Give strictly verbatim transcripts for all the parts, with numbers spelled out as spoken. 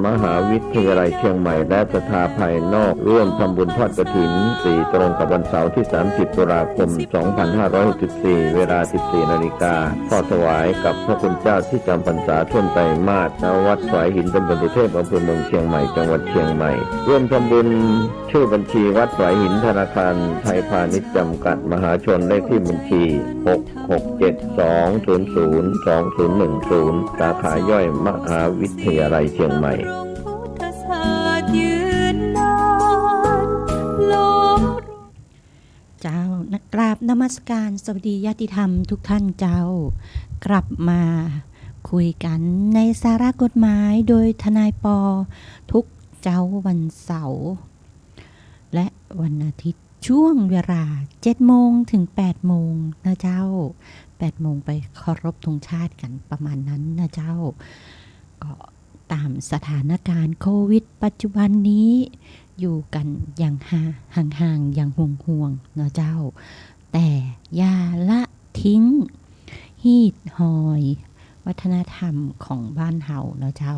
มหาวิทยาลัยเชียงใหม่ และศรัทธาภายนอก ร่วมทำบุญทอดกฐินฟรีตรงกับวันเสาร์ที่สามสิบตุลาคมสองพันห้าร้อยหกสิบสี่ เวลาสิบสี่นาฬิกา ทอดถวายกับพระคุณเจ้าที่จำพรรษาถ้วนไตรมาส ณ วัดฝายหิน ตำบลสุเทพ อำเภอเมืองเชียงใหม่ จังหวัดเชียงใหม่ ร่วมทำบุญ ชื่อบัญชีวัดฝายหิน ธนาคารไทยพาณิชย์จำกัดมหาชน เลขที่บัญชี หกหกเจ็ดสองศูนย์ศูนย์สองศูนย์หนึ่งศูนย์ สาขาย่อยมหาวิทยาลัยเชียงใหม่ เจ้า กราบนมัสการสวัสดีญาติธรรมทุกท่านเจ้า กลับมาคุยกันในสาระกฎหมายโดยทนายปอ ทุกเจ๊าวันเสาร์ และวันอาทิตย์ช่วงเวลาเจ็ดโมงถึงแปดโมงนะเจ้า แปดโมงไปเคารพธงชาติกันประมาณนั้นนะเจ้า ก็ตามสถานการณ์โควิดปัจจุบันนี้ อยู่กันอย่างห่า-, ห่างๆ อย่างห่วงๆ นะเจ้า แต่อย่าละทิ้ง หีดห้อยวัฒนธรรมของบ้านเฮาเนาะเจ้า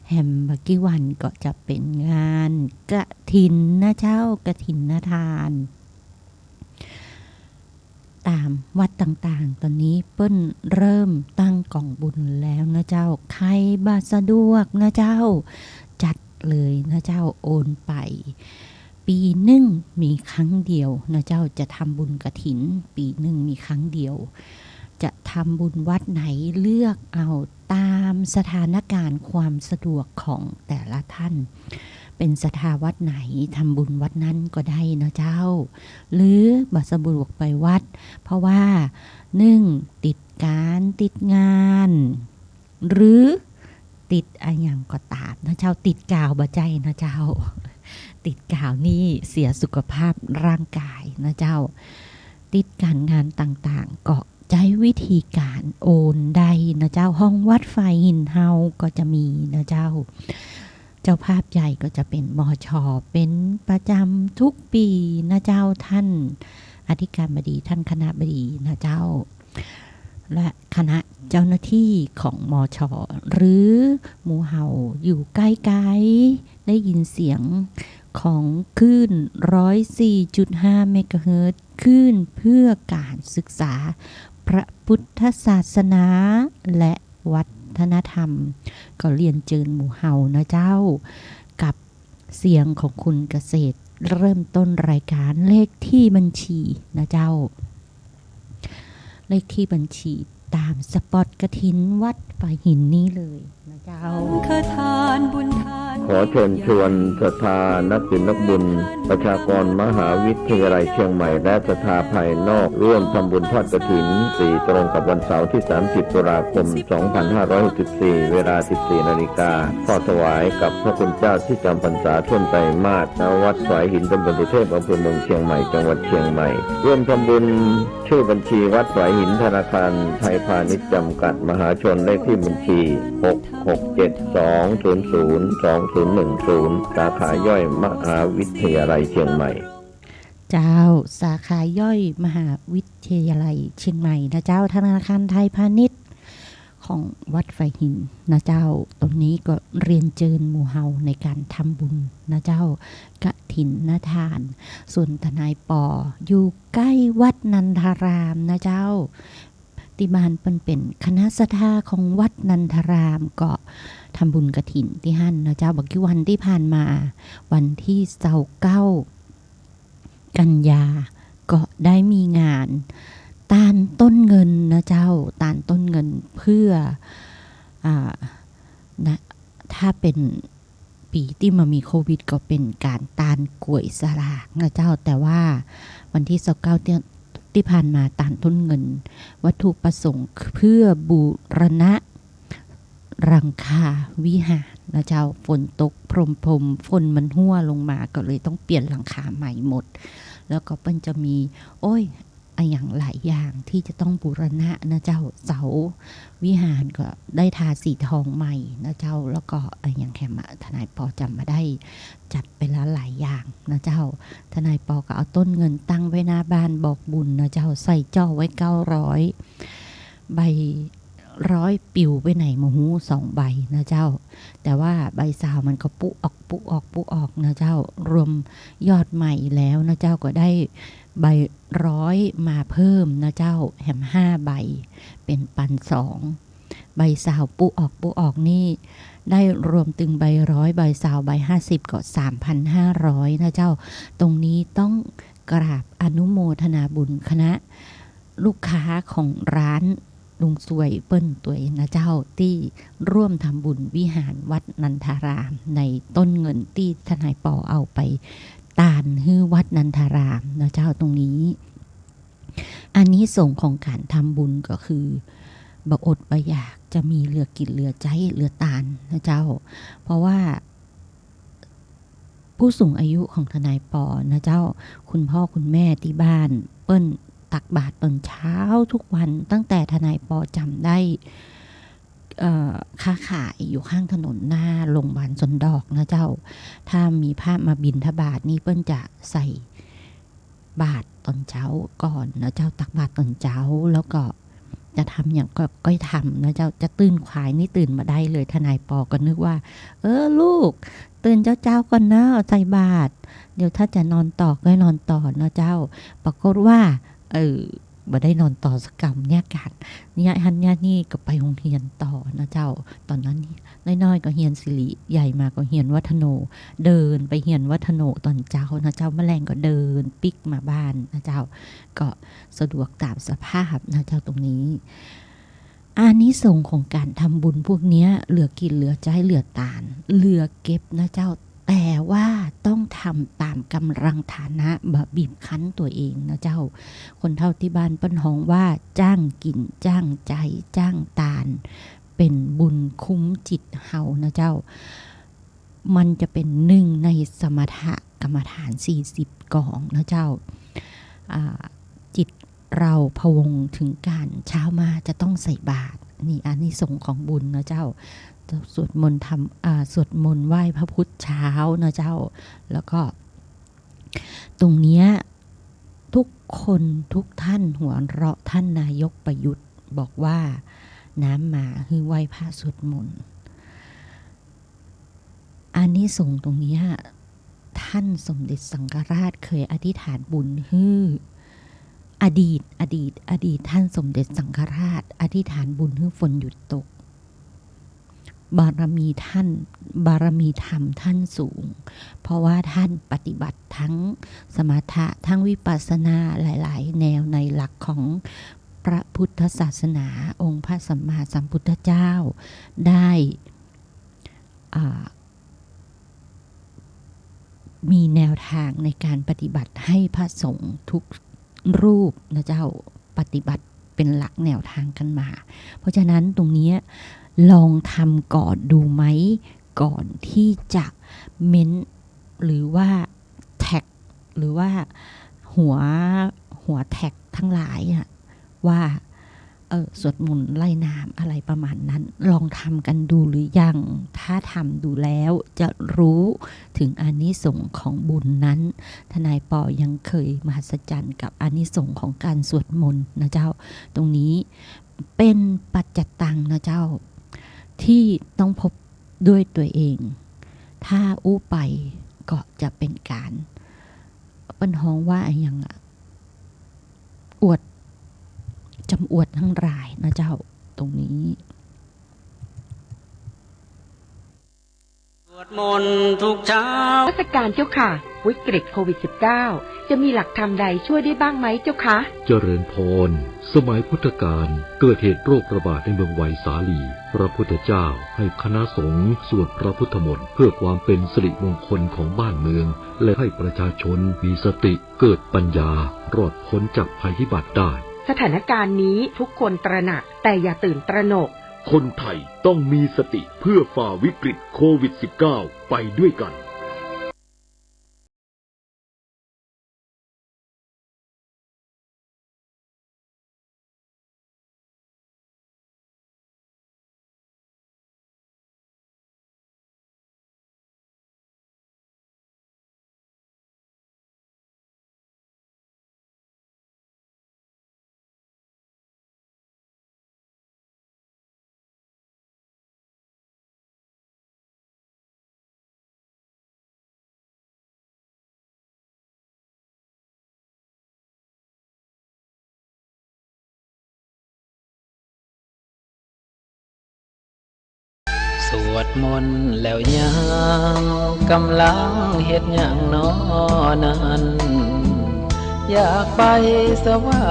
แหมบ่ากี่วันก็จะเป๋นงานกฐินนะเจ้า กฐินทาน ต๋ามวัดต่างๆ ต๋อนนี้เปิ้นเริ่มตั้งก๋องบุญแล้วนะเจ้า ใผบ่สะดวกนะเจ้า จัดเลยนะเจ้า โอนไป ปี๋นึ่งมีครั้งเดียวนะเจ้า จะทำบุญกฐิน ปี๋นึ่งมีครั้งเดียว จะทำบุญวัดไหนเลือกเอาต๋ามสถานการณ์ความสะดวกของแต่ละท่าน เป๋นศรัทธาวัดไหนทำบุญวัดนั้นก็ได้นะเจ้า หรือบ่สะดวกไปวัด เพราะว่า นึ่ง ติดก๋าน ติดงาน หรือติดอะหยังก็ต๋ามนะเจ้า ติดกาวบ่ใจ้นะเจ้า ติดกาวนี่เสียสุขภาพร่างกายนะเจ้า ติดก๋านงานต่างๆ ก็ใจ๊วิธีก๋านโอนได้นะเจ้า ห้องวัดฝายหินเฮาก็จะมีนะเจ้า เจ้าภาพใหญ่ก็จะเป๋น มช. เป๋นประจ๋ำทุกปี๋นะเจ้า ท่านอธิการบดี ท่านคณบดีนะเจ้า และคณะเจ้าหน้าที่ของ มช. หรือหมู่เฮาอยู่ไกลๆ ได้ยินเสียงของคลื่นร้อยสี่จุดห้าเมกะเฮิรตซ์ คลื่นเพื่อการศึกษาพระพุทธศาสนาและวัฒนธรรม ก็เรียนเจิญหมู่เฮานะเจ้า กับเสียงของคุณเกษตร เริ่มต้นรายการ เลขที่บัญชีนะเจ้า เลขที่บัญชีต๋ามสปอตกฐินวัดฝายหินนี่เลยนะเจ้า ขอเชิญชวนศรัทธานักศีลนักบุญ ประชากรมหาวิทยาลัยเชียงใหม่ และศรัทธาภายนอก ร่วมทำบุญทอดกฐินฟรีตรงกับวันเสาร์ที่สามสิบตุลาคมสองพันห้าร้อยหกสิบสี่ เวลาสิบสี่นาฬิกา ทอดถวายกับพระคุณเจ้าที่จำพรรษาถ้วนไตรมาส ณ วัดฝายหิน ตำบลสุเทพ อำเภอเมืองเชียงใหม่ จังหวัดเชียงใหม่ ร่วมทำบุญ ชื่อบัญชีวัดฝายหิน ธนาคารไทยพาณิชย์จำกัดมหาชน เลขที่บัญชี หกหกเจ็ดสองศูนย์ศูนย์สองศูนย์หนึ่งศูนย์ สาขาย่อยมหาวิทยาลัยเชียงใหม่ เจ้า สาขาย่อยมหาวิทยาลัยเชียงใหม่นะเจ้า ธนาคารไทยพาณิชย์ของวัดฝายหินนะเจ้า ต๋อนนี้ก็เรียนเจิญหมู่เฮาในการทำบุญนะเจ้า กฐินทาน ส่วนทนายปออยู่ใก้วัดนันทารามนะเจ้า ตี้บ้านเปิ้นเป๋นคณะศรัทธาของวัดนันทาราม ก็ทำบุญกฐินตี้หั้นนะเจ้า บ่ากี่วันตี้ผ่านมา วันตี้ซาวเก้า กันยา ก็ได้มีงานตานต้นเงินนะเจ้า ตานต้นเงินเพื่อ อ่า นะ ถ้าเป๋น ปี๋ตี้บ่มีโควิดก็เป๋นก๋านตานก๋วยสลากนะเจ้า แต่ว่าวันตี้ซาวเก้าตี้ ตี้ผ่านมาตานต้นเงิน วัตถุประสงค์เพื่อบูรณะหลังคาวิหารนะเจ้า ฝนตกโพรมๆ ฝนมันหั่วลงมา ก็เลยต้องเปลี่ยนหลังคาใหม่หมด แล้วก็เปิ้นจะมี โอ้ย อะหยังหลายอย่างตี้จะต้องบูรณะนะเจ้า เสาวิหารก็ได้ทาสีทองใหม่นะเจ้า แล้วก็อะหยังแหมอะ ทนายปอจ๋ำบ่ได้ จัดไปแล้วหลายอย่างนะเจ้า ทนายปอก็เอาต้นเงินตั้งไว้หน้าบ้านบอกบุญนะเจ้า ใส่จ้อไว้เก้าร้อย ใบ ร้อยปิ๋วไปไหนบ่ฮู้สองใบนะเจ้า แต่ว่าใบซาวมันก็ปุ๊ออก ปุ๊ออก ปุ๊ออกนะเจ้า รวมยอดใหม่แล้วนะเจ้า ก็ได้ใบร้อยมาเพิ่มนะเจ้า แหมห้าใบ เป๋นปันสอง ใบซาวปุ๊ออก ปุ๊ออกนี่ ได้รวมตึงใบร้อย ใบซาว ใบห้าสิบ ก็สามพันห้าร้อยนะเจ้า ตรงนี้ต้องกราบอนุโมทนาบุญคณะลูกค้าของร้านลุงซวยเปิ้นตวยนะเจ้า ตี้ร่วมทำบุญวิหารวัดนันทาราม ในต้นเงินตี้ทนายปอเอาไปตานหื้อวัดนันทารามนะเจ้า ตรงนี้ อานิสงส์ของก๋านทำบุญก็คือ บ่อดบ่อยาก จะมีเหลือกิ๋นเหลือใจ๊เหลือตานนะเจ้า เพราะว่า ผู้สูงอายุของทนายปอนะเจ้า คุณพ่อคุณแม่ตี้บ้านเปิ้นตักบาตรตอนเจ๊าทุกวัน ตั้งแต่ทนายปอจ๋ำได้ เอ่อ ค้าขายอยู่ข้างถนนหน้าโรงพยาบาลสวนดอกนะเจ้า ถ้ามีพระมาบิณฑบาตนี่เปิ้นจะใส่ บาตรตอนเจ๊าก่อนนะเจ้า ตักบาตรตอนเจ๊า แล้วก็จะทำหยังก็ ก้อยทำนะเจ้า จะตื่นขวายนี่ตื่นบ่ได้เลย ทนายปอก็นึกว่า เออ ลูก ตื่นเจ๊าๆ ก่อนเนาะ ใส่บาตร เดี๋ยวถ้าจะนอนต่อก้อยนอนต่อนะเจ้า ปรากฏว่า เออ บ่ได้นอนต่อสักกำ เยียะก๋าน เยียะหั้นเยียะนี่ก็ไปโฮงเฮียนต่อนะเจ้า ต๋อนนั้นนี่ น้อยๆ ก็เฮียนสิริ ใหญ่มาก็เฮียนวัฒโน เดินไปเฮียนวัฒโนตอนเจ๊านะเจ้า มะแลงก็เดินปิ๊กมาบ้านนะเจ้า ก็สะดวกต๋ามสภาพนะเจ้า ตรงนี้ อานิสงส์ของก๋านทำบุญพวกเนี้ย เหลือกิ๋นเหลือใจ๊เหลือตาน เหลือเก็บนะเจ้า แต่ว่าต้องทำต๋ามก๋ำลังฐานะ บ่บีบคั้นตั๋วเองนะเจ้า คนเฒ่าตี้บ้านเปิ้นฮ้องว่า จ้างกิ๋น จ้างใจ๊ จ้างตาน เป๋นบุญคุ้มจิตเฮานะเจ้า มันจะเป๋นนึ่งในสมถกรรมฐานสี่สิบกองนะเจ้า อ่า จิตเราพะวงถึงก๋านเจ๊ามาจะต้องใส่บาตร นี่อานิสงส์ของบุญนะเจ้า สวดมนต์ทำ อ่า สวดมนต์ไหว้พระพุทธเจ๊านะเจ้า แล้วก็ ตรงเนี้ย ทุกคนทุกท่านหัวเราะท่านนายกประยุทธ์บอกว่า น้ำมาหื้อไหว้พระสวดมนต์ อานิสงส์ตรงเนี้ย ท่านสมเด็จสังฆราชเคยอธิษฐานบุญหื้อ อดีต อดีต อดีตท่านสมเด็จสังฆราชอธิษฐานบุญหื้อฝนหยุดตก บารมีท่าน บารมีธรรมท่านสูง เพราะว่าท่านปฏิบัติทั้งสมถะ ทั้งวิปัสสนา หลายๆ แนวในหลักของพระพุทธศาสนา องค์พระสัมมาสัมพุทธเจ้าได้ อ่า มีแนวทางในการปฏิบัติให้พระสงฆ์ทุกรูปนะเจ้า ปฏิบัติเป็นหลักแนวทางกันมา เพราะฉะนั้นตรงเนี้ยลองทำก่อนดูไหม ก่อนที่จะเม้น หรือว่าแท็ก หรือว่าหัว หัวแท็กทั้งหลายอะ ว่า เอ่อ สวดมนต์ไล่น้ำอะไรประมาณนั้น ลองทำกันดูหรือยัง ถ้าทำดูแล้วจะรู้ถึงอานิสงส์ของบุญนั้น ทนายปอยังเคยมหัศจรรย์กับอานิสงส์ของการสวดมนต์นะเจ้า ตรงนี้เป็นปัจจตังนะเจ้า ที่ต้องพบด้วยตัวเอง ถ้าอู้ไปก็จะเป็นการ เปิ้นฮ้องว่าอะหยังอะ อวด จำอวดทั้งหลายนะเจ้า ตรงนี้ สวดมนต์ทุกเช้า นมัสการเจ้าค่ะ วิกฤตโควิด สิบเก้า จะมีหลักธรรมใดช่วยได้บ้างไหมเจ้าคะ เจริญพร สมัยพุทธกาลเกิดเหตุโรคระบาดในเมืองไวสาลี พระพุทธเจ้าให้คณะสงฆ์สวดพระพุทธมนต์เพื่อความเป็นสิริมงคลของบ้านเมือง และให้ประชาชนมีสติ เกิดปัญญารอดพ้นจากภัยพิบัติได้ สถานการณ์นี้ทุกคนตระหนัก แต่อย่าตื่นตระหนก คนไทยต้องมีสติเพื่อฝ่าวิกฤตโควิด สิบเก้า ไปด้วยกัน วดมนต์แล้วยังกำลังเฮ็ดหยังน้อนั้น อยากไปสวร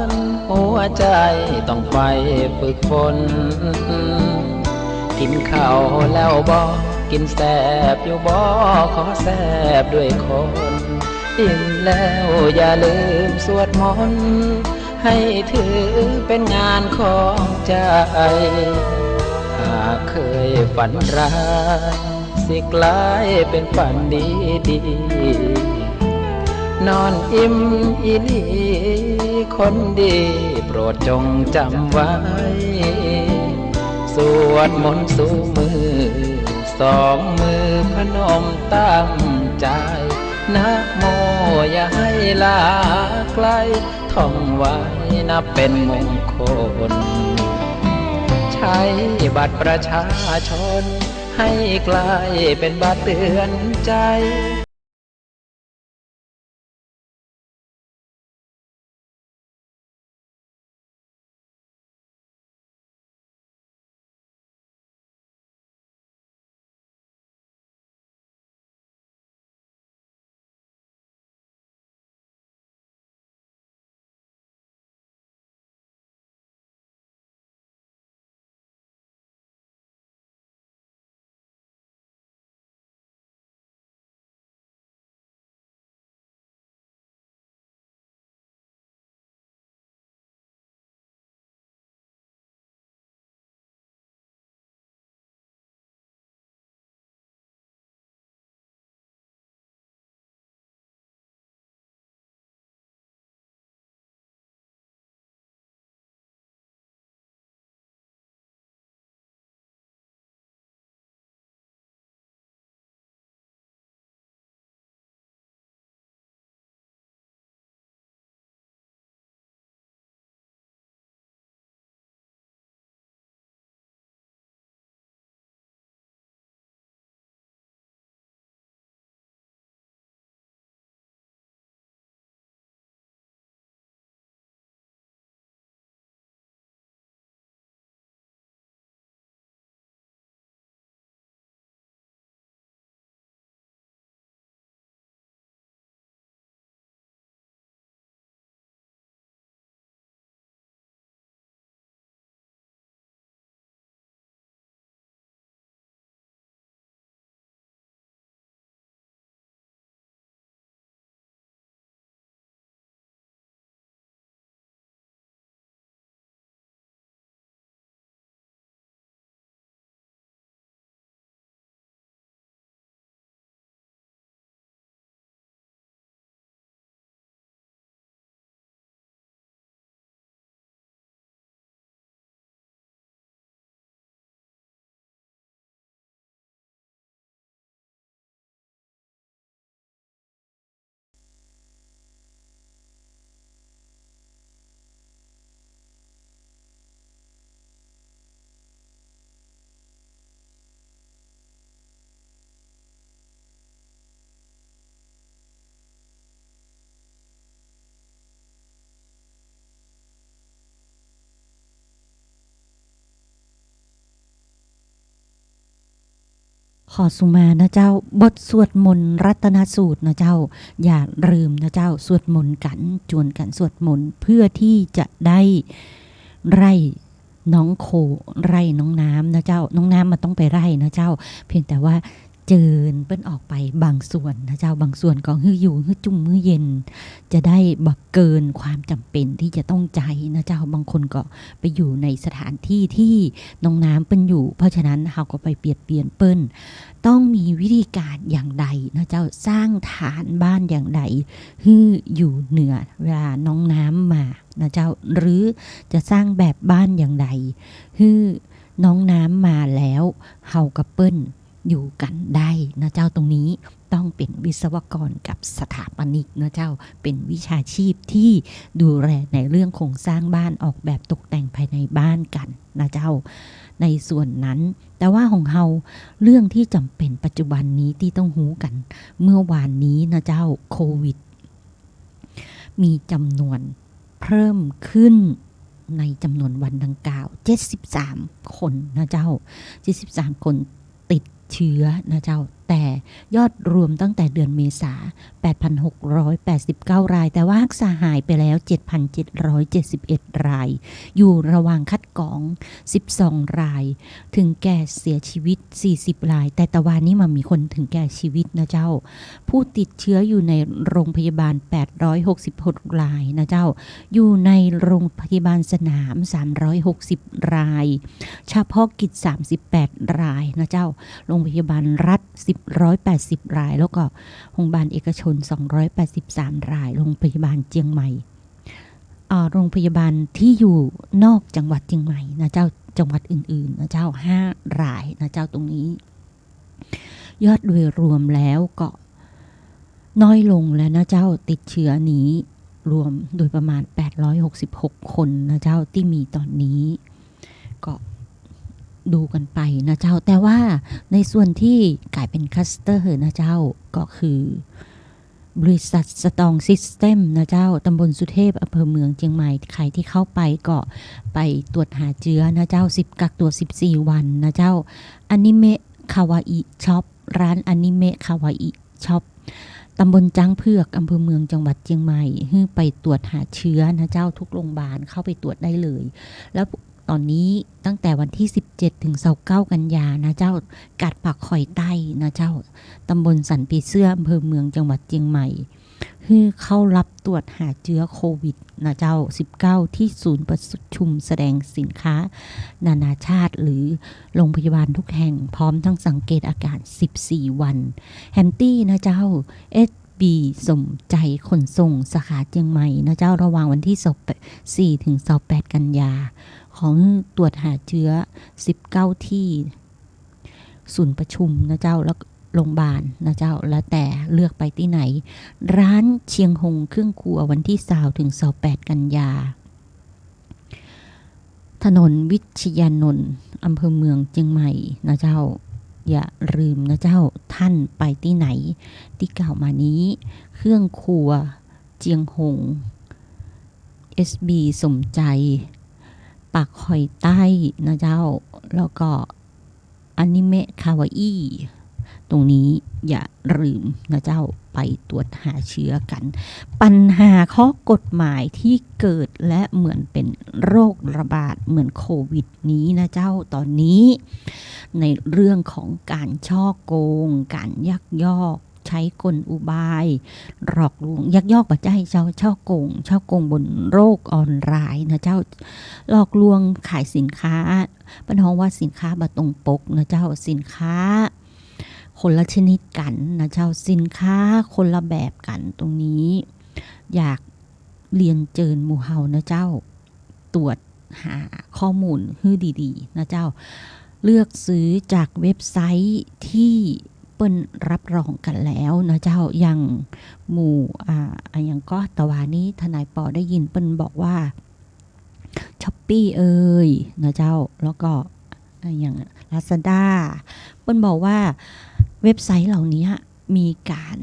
รค์ หัวใจ๋ต้องไปฝึกฝน กิ๋นข้าวแล้วบ่ กิ๋นแซ่บอยู่บ่ ขอแซ่บด้วยคน อิ่มแล้วอย่าลืมสวดมนต์ ให้ถือเป๋นงานของใจ๋ หากเกยฝันร้าย สิก๋ายเป๋นฝันดีๆ นอนอิ่มอีหลีคนดี โปรดจงจ๋ำไว้ สวดมนต์สู้มือ สองมือพนมตั้งใจ๋ นะโมอย่าให้ลาไกล ท่องไว้นับเป๋นมงคล ใช้บัตรประชาชน ให้ก๋ายเป๋นบัตรเตือนใจ๋ ขอสุมานะเจ้า บทสวดมนต์รัตนสูตรนะเจ้า อย่าลืมนะเจ้า สวดมนต์กั๋น จวนกั๋นสวดมนต์ เพื่อที่จะได้ไล่น้องโค ไล่น้องน้ำนะเจ้า น้องน้ำมันต้องไปไล่นะเจ้า เพียงแต่ว่า เจิญเปิ้นออกไปบางส่วนนะเจ้า บางส่วนก็หื้ออยู่ หื้อจุ่ม หื้อเย็น จะได้บ่เกินความจ๋ำเป๋นตี้จะต้องใจ๊นะเจ้า บางคนก็ไปอยู่ในสถานตี้ตี้น้องน้ำเปิ้นอยู่ เพราะฉะนั้นเฮาก็ไปเบียดเบียนเปิ้น ต้องมีวิธีก๋านอย่างใดนะเจ้า สร้างฐานบ้านอย่างใด หื้ออยู่เหนือเวลาน้องน้ำมานะเจ้า หรือจะสร้างแบบบ้านอย่างใด หื้อน้องน้ำมาแล้ว เฮากับเปิ้น อยู่กั๋นได้นะเจ้า ตรงนี้ต้องเป๋นวิศวกรกับสถาปนิกนะเจ้า เป๋นวิชาชีพตี้ดูแลในเรื่องโครงสร้างบ้าน ออกแบบตกแต่งภายในบ้านกั๋นนะเจ้า ในส่วนนั้น แต่ว่าของเฮา เรื่องตี้จ๋ำเป๋นปัจจุบันนี้ตี้ต้องฮู้กั๋น เมื่อวานนี้นะเจ้า โควิด มีจ๋ำนวนเพิ่มขึ้นในจ๋ำนวนวันดังกล่าว เจ็ดสิบสามคนนะเจ้า เจ็ดสิบสามคน เจื้อนะเจ้า แต่ยอดรวมตั้งแต่เดือนเมษา แปดพันหกร้อยแปดสิบเก้า ราย แต่ว่าฮักษาหายไปแล้ว เจ็ดพันเจ็ดร้อยเจ็ดสิบเอ็ด ราย อยู่ระหว่างคัดกรอง สิบสอง ราย เถิงแก่เสียชีวิต สี่สิบ ราย แต่ตะวานี้มันมีคนเถิงแก่ชีวิตนะเจ้า ผู้ติดเจื้ออยู่ในโรงพยาบาล แปดร้อยหกสิบหก รายนะเจ้า อยู่ในโรงพยาบาลสนาม สามร้อยหกสิบ ราย เฉพาะกิจ สามสิบแปด รายนะเจ้า โรงพยาบาลรัฐ สิบ ร้อยแปดสิบ ราย แล้วก็โรงพยาบาลเอกชน สองร้อยแปดสิบสาม ราย โรงพยาบาลเจียงใหม่ อ่า โรงพยาบาลที่อยู่นอกจังหวัดเจียงใหม่นะเจ้า จังหวัดอื่นๆ นะเจ้า ห้า รายนะเจ้า ตรงนี้ ยอดโดยรวมแล้วก็น้อยลงแล้วนะเจ้า ติดเจื้อนี้รวมโดยประมาณ แปดร้อยหกสิบหก คนนะเจ้า ตี้มีต๋อนนี้ ก็ดูกั๋นไปนะเจ้า แต่ว่าในส่วนตี้ก๋ายเป๋นคลัสเตอร์นะเจ้า ก็คือ บริษัทสตองซิสเต็มนะเจ้า ตำบลสุเทพ อำเภอเมืองเจียงใหม่ ใผตี้เข้าไปก็ไปตรวจหาเจื้อนะเจ้า สิบ กักตั๋ว สิบสี่ วันนะเจ้า อนิเมะคาวาอิช็อป ร้านอนิเมะคาวาอิช็อป ตำบลจ๊างเผือก อำเภอเมือง จังหวัดเจียงใหม่ หื้อไปตรวจหาเจื้อนะเจ้า ทุกโรงพยาบาลเข้าไปตรวจได้เลย แล้วต๋อนนี้ตั้งแต่วันตี้ สิบเจ็ด ถึง ซาวเก้า กันยานะเจ้า กาดปากคอยใต้นะเจ้า ตำบลสันปีเสื้อ อำเภอเมือง จังหวัดเจียงใหม่ หื้อเข้ารับตรวจหาเจื้อโควิดนะเจ้า สิบเก้า ตี้ศูนย์ประชุมแสดงสินค้านานาชาติ หรือโรงพยาบาลทุกแห่ง พร้อมทั้งสังเกตอาการ สิบสี่ วัน แหมตี้นะเจ้า เอสบี สมใจขนส่งสาขาเจียงใหม่นะเจ้า ระหว่างวันตี้ ซาวสี่ ถึง ซาวแปด กันยา ขอหื้อตรวจหาเจื้อ สิบเก้า ตี้ ศูนย์ประชุมนะเจ้า แล้วโรงพยาบาลนะเจ้า แล้วแต่เลือกไปตี้ไหน ร้านเชียงฮงเครื่องครัว วันตี้ ซาว ถึง ซาวแปด กันยา ถนนวิชยานนท์ อำเภอเมืองเจียงใหม่นะเจ้า อย่าลืมนะเจ้า ต้านไปตี้ไหนตี้กล่าวมานี้ เครื่องครัวเชียงฮง เอสบี สมใจ ปากคอยใต้นะเจ้า แล้วก็ อนิเมะคาวาอี้ ตรงนี้อย่าลืมนะเจ้า ไปตรวจหาเจื้อกั๋น ปัญหาข้อกฎหมายตี้เกิดและเหมือนเป๋นโรคระบาดเหมือนโควิดนี้นะเจ้า ต๋อนนี้ ในเรื่องของก๋านฉ้อโกง ก๋านยักยอก ใจ๊กลอุบาย หลอกลวง ยักยอกบ่ใจ้เจ้า ฉ้อโกง ฉ้อโกงบนโลกออนไลน์นะเจ้า หลอกลวงขายสินค้า เปิ้นฮ้องว่าสินค้าบ่ตรงปกนะเจ้า สินค้าคนละชนิดกั๋นนะเจ้า สินค้าคนละแบบกั๋น ตรงนี้ อยากเรียนเจิญหมู่เฮานะเจ้า ตรวจหาข้อมูลหื้อดีๆ นะเจ้า เลือกซื้อจากเว็บไซต์ตี้เปิ้นรับรองกั๋นแล้วนะเจ้า อย่างหมู่ อ่า อะหยังก็ ตะวานี้ทนายปอได้ยินเปิ้นบอกว่า ช้อปปี้ เอ่ย นะเจ้า แล้วก็ อะหยัง ลาซาด้า เปิ้นบอกว่าเว็บไซต์เหล่านี้มีก๋าน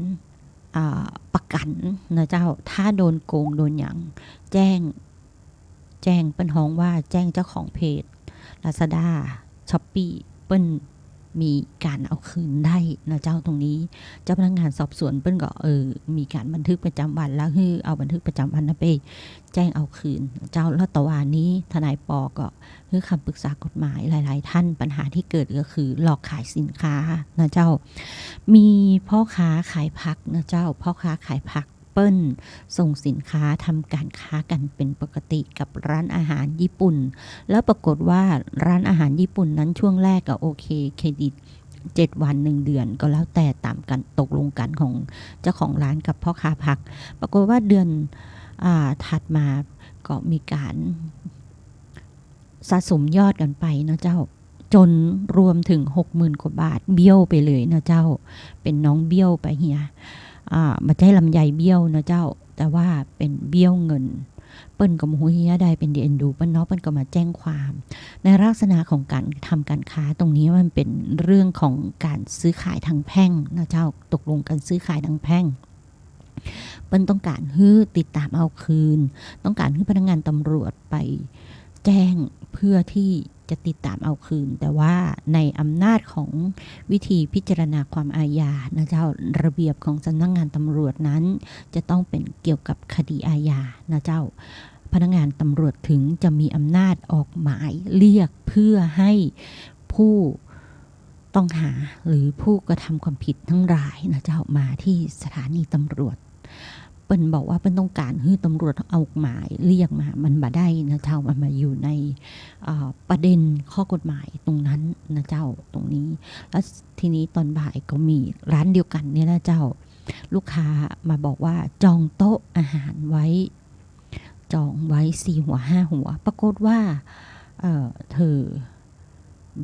อ่า ประกั๋นนะเจ้า ถ้าโดนโกงโดนหยัง แจ้ง แจ้ง เปิ้นฮ้องว่าแจ้งเจ้าของเพจ ลาซาด้า ช้อปปี้ เปิ้นมีก๋านเอาคืนได้นะเจ้า ตรงนี้ เจ้าพนักงานสอบสวนเปิ้นก็ เออ มีก๋านบันทึกประจำวัน แล้วหื้อเอาบันทึกประจำวันนั้นไปแจ้งเอาคืนนะเจ้า แล้วตะวานี้ทนายปอก็ หื้อคำปรึกษากฎหมายหลายๆ ท่าน ปัญหาตี้เกิดก็คือหลอกขายสินค้านะเจ้า มีพ่อค้าขายผักนะเจ้า พ่อค้าขายผักเปิ้นส่งสินค้าทำก๋านค้ากั๋นเป๋นปกติกับร้านอาหารญี่ปุ่น แล้วปรากฏว่าร้านอาหารญี่ปุ่นนั้นช่วงแรกก็โอเค เครดิต เจ็ดวัน หนึ่งเดือน ก็แล้วแต่ต๋ามก๋านตกลงกั๋นของเจ้าของร้านกับพ่อค้าผัก ปรากฏว่าเดือน อ่า ถัดมาก็มีก๋าน สะสมยอดกั๋นไปเนาะเจ้า จ๋นรวมเถิง หกหมื่น กว่าบาท เบี้ยวไปเลยเนาะเจ้า เป๋นน้องเบี้ยวไปเหีย อ่า บ่ใจ้ลำไยเบี้ยวเนาะเจ้า แต่ว่าเป๋นเบี้ยวเงิน เปิ้นก็บ่ฮู้เหียใด เป๋นตี้เอ็นดูเปิ้นเนาะ เปิ้นก็มาแจ้งความ ในลักษณะของก๋านทำก๋านค้าตรงนี้มันเป๋นเรื่องของก๋านซื้อขายทางแพ่งเนาะเจ้า ตกลงกั๋นซื้อขายทางแพ่ง เปิ้นต้องก๋านหื้อติดต๋ามเอาคืน ต้องก๋านหื้อพนักงานตำรวจไปแจ้งเพื่อตี้ จะติดตามเอาคืน แต่ว่าในอำนาจของวิธีพิจารณาความอาญานะเจ้า ระเบียบของสำนักงานตำรวจนั้น จะต้องเป็นเกี่ยวกับคดีอาญานะเจ้า พนักงานตำรวจถึงจะมีอำนาจออกหมายเรียกเพื่อให้ผู้ต้องหาหรือผู้กระทำความผิดทั้งหลายนะเจ้า มาที่สถานีตำรวจ เปิ้นบอกว่าเปิ้นต้องการหื้อตำรวจเอาหมายเรียกมา มันบ่ได้นะเจ้า มันมาอยู่ใน เอ่อ ประเด็นข้อกฎหมายตรงนั้นนะเจ้า ตรงนี้ แล้วทีนี้ตอนบ่ายก็มีร้านเดียวกันเนี่ยนะเจ้า ลูกค้ามาบอกว่าจองโต๊ะอาหารไว้ จองไว้สี่หัวห้าหัว ปรากฏว่า เอ่อ เธอ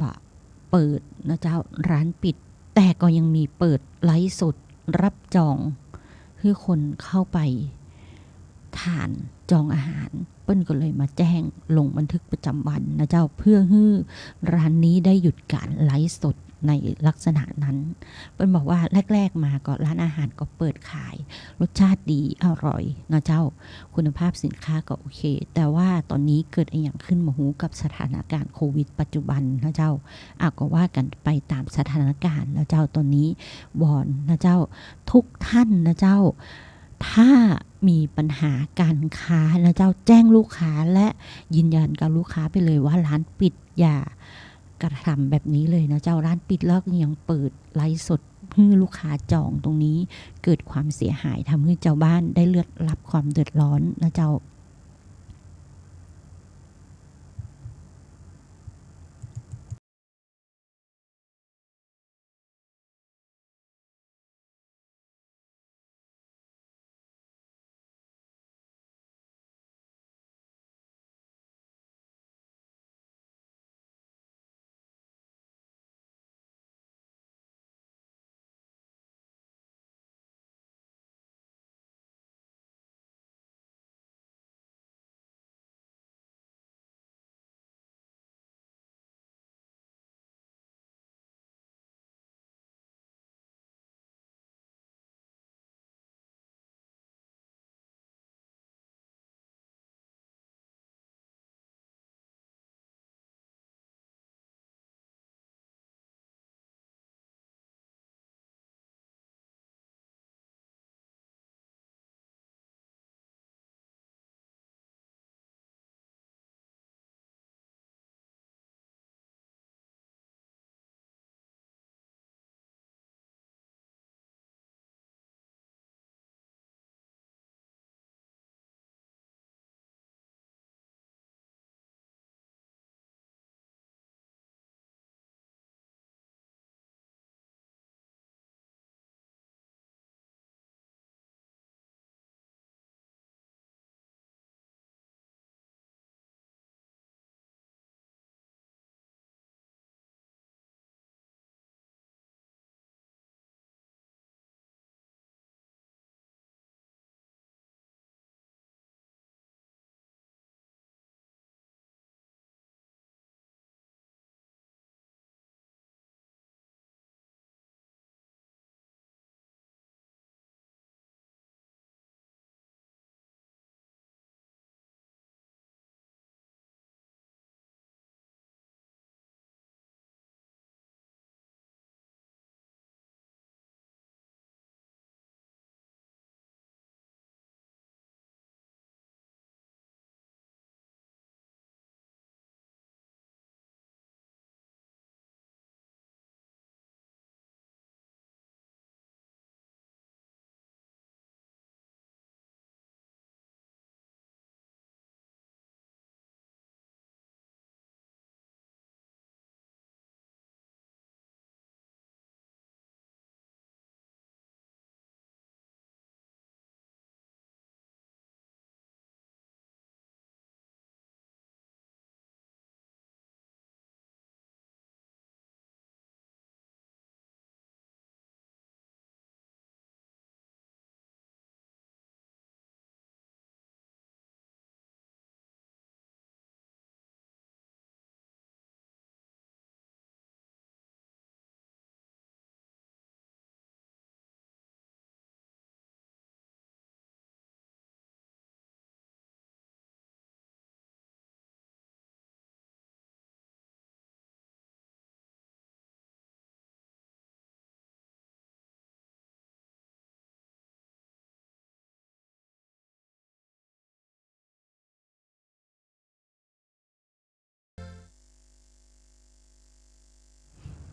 บ่เปิดนะเจ้า ร้านปิด แต่ก็ยังมีเปิดไลฟ์สดรับจอง หื้อคนเข้าไปทานจองอาหาร เปิ้นก็เลยมาแจ้งลงบันทึกประจำวันนะเจ้า เพื่อหื้อร้านนี้ได้หยุดการไลฟ์สดในลักษณะนั้น เปิ้นบอกว่าแรกๆมาก็ร้านอาหารก็เปิดขาย รสชาติดีอร่อยนะเจ้า คุณภาพสินค้าก็โอเค แต่ว่าตอนนี้เกิดอะหยังขึ้นบ่ฮู้กับสถานการณ์โควิดปัจจุบันนะเจ้า อ่ะ ก็ว่ากันไปตามสถานการณ์นะเจ้า ตอนนี้วอนนะเจ้า ทุกท่านนะเจ้า ถ้ามีปัญหาการค้านะเจ้า แจ้งลูกค้าและยืนยันกับลูกค้าไปเลยว่าร้านปิด อย่ากระทำแบบนี้เลยนะเจ้า ร้านปิดแล้วยังเปิดไลฟ์สดหื้อลูกค้าจองตรงนี้ เกิดความเสียหาย ทำให้เจ้าบ้านได้เลือดรับความเดือดร้อนนะเจ้า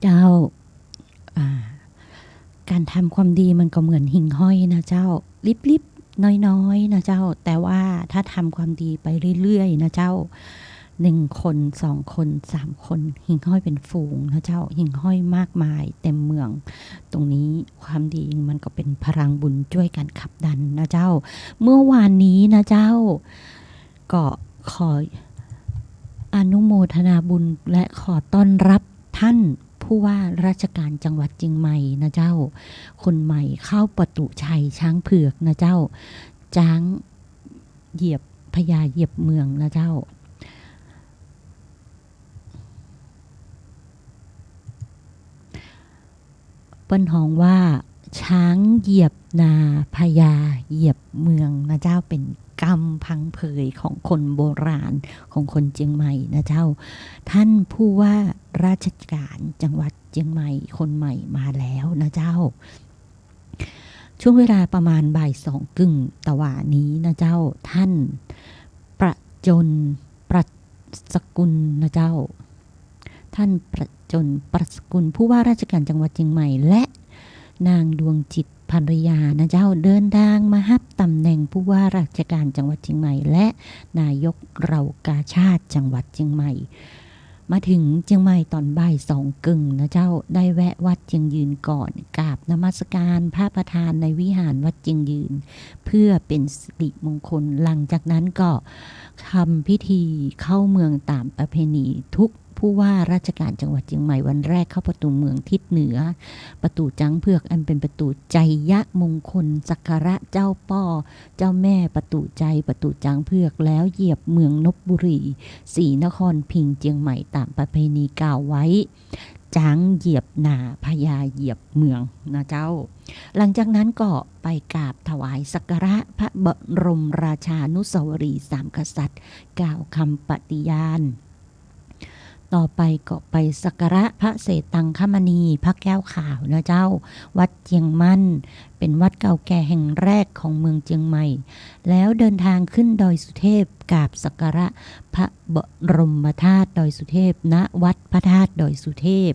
เจ้า อ่า ก๋านทำความดีมันก็เหมือนหิ่งห้อยนะเจ้า ลิบๆ น้อยๆ นะเจ้า แต่ว่าถ้าทำความดีไปเรื่อยๆ นะเจ้า หนึ่งคน สองคน สามคน หิ่งห้อยเป๋นฝูงนะเจ้า หิ่งห้อยมากมายเต็มเมือง ตรงนี้ความดีมันก็เป๋นพลังบุญจ้วยกั๋นขับดันนะเจ้า เมื่อวานนี้นะเจ้า ก็ขออนุโมทนาบุญและขอต้อนรับท่านผู้ว่าราชการจังหวัดเจียงใหม่นะเจ้า คนใหม่เข้าประตู๋ชัยช้างเผือกนะเจ้า จ๊างเหยียบ พญาเหยียบเมืองนะเจ้า เปิ้นฮ้องว่า ช้างเหยียบนา พญาเหยียบเมืองนะเจ้า เป๋นกำพังเผยของคนโบราณของคนเจียงใหม่นะเจ้า ท่านผู้ว่าราชการจังหวัดเจียงใหม่คนใหม่มาแล้วนะเจ้า ช่วงเวลาประมาณบ่ายสองกึ่งตะหว่านี้นะเจ้า ท่านประจน ประสกุลนะเจ้า ท่านประจน ประสกุล ผู้ว่าราชการจังหวัดเจียงใหม่ และนางดวงจิตภรรยานะเจ้า เดินทางมาฮับต๋ำแหน่งผู้ว่าราชการจังหวัดเจียงใหม่ และนายกเหล่ากาชาดจังหวัดเจียงใหม่ มาเถิงเจียงใหม่ต๋อนบ่ายสองกึ่งนะเจ้า ได้แวะวัดเจียงยืนก่อน กราบนมัสการพระประธานในวิหารวัดเจียงยืน เพื่อเป๋นสิริมงคล หลังจากนั้นก็ทำพิธีเข้าเมืองต๋ามประเพณี ทุกผู้ว่าราชการจังหวัดเจียงใหม่วันแรกเข้าประตู๋เมืองทิศเหนือ ประตู๋จ๊างเผือกอันเป๋นประตู๋ชัยมงคล สักการะเจ้าป้อ เจ้าแม่ประตู๋ชัย ประตู๋จ๊างเผือก แล้วเหยียบเมืองนพบุรี ศรีนครพิงค์ เจียงใหม่ต๋ามประเพณีกล่าวไว้ จ๊างเหยียบนา พญาเหยียบเมืองนะเจ้า หลังจากนั้นก็ไปกราบถวายสักการะพระบรมราชานุสาวรีย์สามกษัตริย์ กล่าวคำปฏิญาณ ต่อไปก็ไปสักการะพระเศษตังคมณี พระแก้วขาวนะเจ้า วัดเจียงมั่น เป๋นวัดเก่าแก่แห่งแรกของเมืองเจียงใหม่ แล้วเดินทางขึ้นดอยสุเทพ กราบสักการะพระบรมธาตุดอยสุเทพ ณ วัดพระธาตุดอยสุเทพ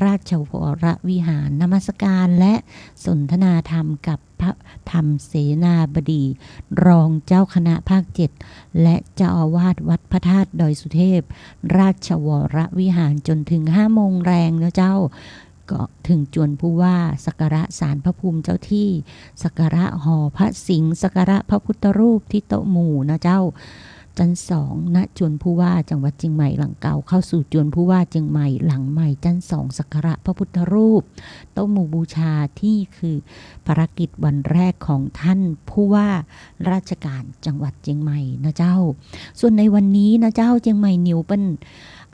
ราชวรวิหาร นมัสการและสนทนาธรรมกับพระธรรมเสนาบดี รองเจ้าคณะภาคเจ็ด และเจ้าอาวาสวัดพระธาตุดอยสุเทพ ราชวรวิหาร จ๋นเถิงห้าโมงแลงนะเจ้า ก็เถิงจวนผู้ว่า สักการะศาลพระภูมิเจ้าที่ สักการะหอพระสิงห์ สักการะพระพุทธรูปที่โต๊ะหมู่นะเจ้า จั๊นสอง ณ จวนผู้ว่าจังหวัดเจียงใหม่หลังเก่า เข้าสู่จวนผู้ว่าเจียงใหม่หลังใหม่ จั๊นสอง สักการะพระพุทธรูป โต๊ะหมู่บูชา ที่คือภารกิจวันแรกของท่านผู้ว่าราชการจังหวัดเจียงใหม่นะเจ้า ส่วนในวันนี้นะเจ้า เจียงใหม่นิวเปิ้น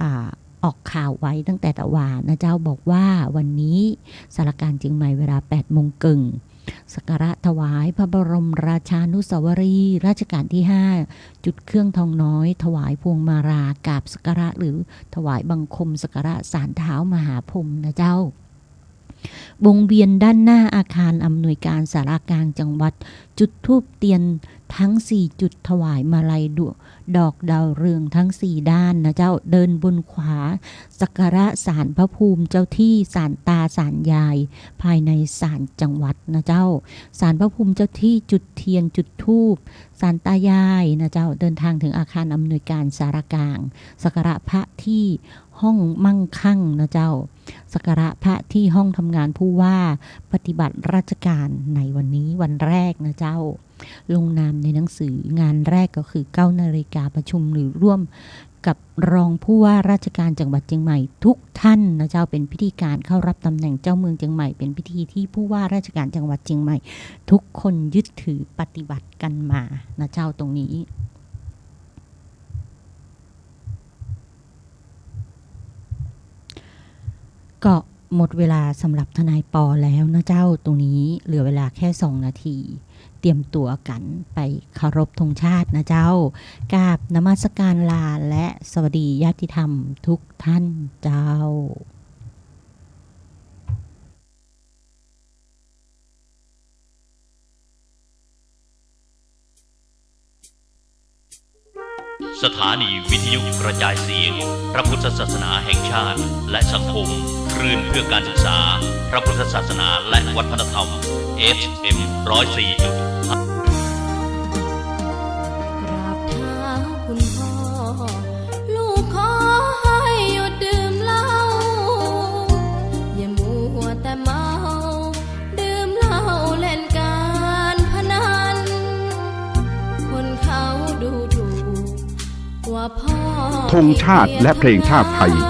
อ่า ออกข่าวไว้ตั้งแต่ตะหว่านะเจ้า บอกว่าวันนี้ศาลาการเจียงใหม่เวลาแปดโมงเกิ่ง สักการะถวายพระบรมราชานุสาวรีย์รัชกาลที่ห้า จุดเครื่องทองน้อย ถวายพวงมาลา กราบสักการะหรือถวายบังคมสักการะศาลท้าวมหาพรหมนะเจ้า วงเวียนด้านหน้าอาคารอำนวยการศาลากลางจังหวัด จุดธูปเตียนทั้งสี่จุด ถวายมาลัยดว ดอกดาวเรืองทั้งสี่ด้านนะเจ้า เดินบนขวา สักการะศาลพระภูมิเจ้าที่ ศาลตาศาลยาย ภายในศาลจังหวัดนะเจ้า ศาลพระภูมิเจ้าที่ จุดเทียนจุดธูป ศาลตายายนะเจ้า เดินทางเถิงอาคารอำนวยการศาลากลาง สักการะพระที่ห้องมั่งคั่งนะเจ้า สักการะพระที่ห้องทำงานผู้ว่าปฏิบัติราชการในวันนี้วันแรกนะเจ้า ลงนามในหนังสืองานแรกก็คือเก้านาฬิกา ประชุมหรือร่วมกับรองผู้ว่าราชการจังหวัดเจียงใหม่ทุกท่านนะเจ้า เป๋นพิธีการเข้ารับตำแหน่งเจ้าเมืองเจียงใหม่ เป๋นพิธีที่ผู้ว่าราชการจังหวัดเจียงใหม่ทุกคนยึดถือปฏิบัติกั๋นมานะเจ้า ตรงนี้ ก็หมดเวลาสำหรับทนายปอแล้วนะเจ้า ตรงนี้เหลือเวลาแค่สองนาที เตรียมตั๋วกั๋นไปเคารพธงชาตินะเจ้า กราบนมัสการลาและสวัสดีญาติธรรมทุกท่านเจ้า สถานีวิทยุกระจายเสียงพระพุทธศาสนาแห่งชาติและสังคม คลื่นเพื่อการศึกษาพระพุทธศาสนาและวัฒนธรรม เอฟเอ็ม ร้อยสี่จุดห้า กราบเท้าคุณพ่อ ลูกขอให้หยุดดื่มเหล้า อย่ามัวแต่เมา ดื่มเหล้าเล่นการพนัน คนเขาดูถูกว่าพ่อ ธงชาติและเพลงชาติไทย